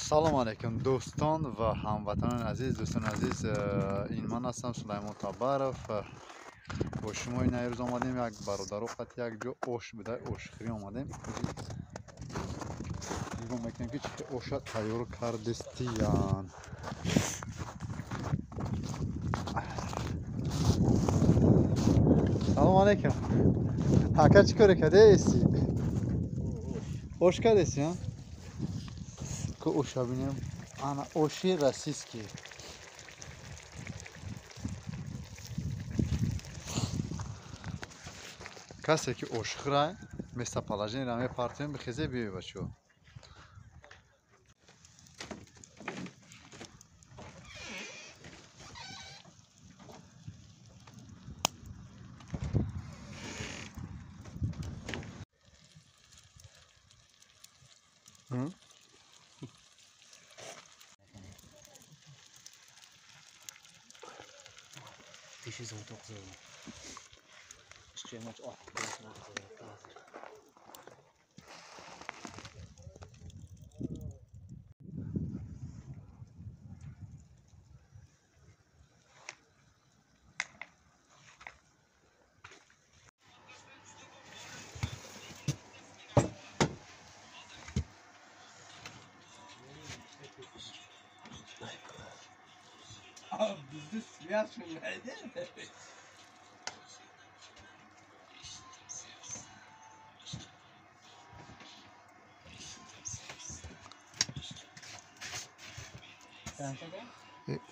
Салом алейкум дӯстон ва ҳамватанони азиз. Дӯстони азиз, ин ман ҳастам Сулаймон Табаров. Бо шумо ин рӯз омадем як бародаро қати як ҷо ош буда, ошхӯрӣ омадем. Нигоҳ мекунем ки чӣ оша тайёр кардистиян. Салом алейкум. Ака, чӣ коре кардеси? Ош кардеси, а? Ки оша бинем. Ана оши российский. Касе ки ошхӯрай, местоположениеро мепартоем, бихезе биёй бачаҳо. Hı? Bizde siyah nerede?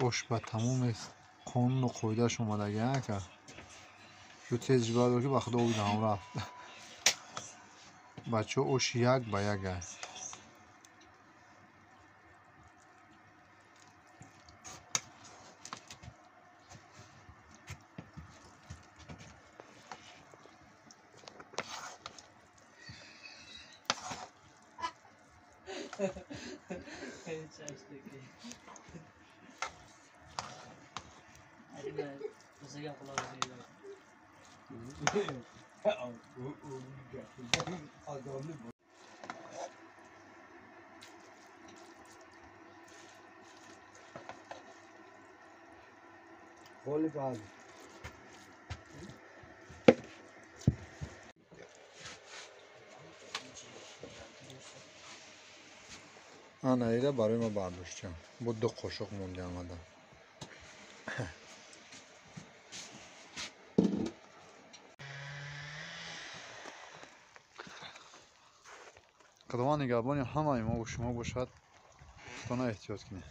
Ош ба тамоми қонуну қоидааш омадагӣ, ака. Шу тез ҷибар ки ба худо обидам рафт. Бачаҳо, ош як ба як аст. Ана ира барои ма бардоштям. Бо ду қошуқ монди омада. Худованд нигаҳбони ҳамаи мо шумо бошад. Худона эҳтиёт кунед.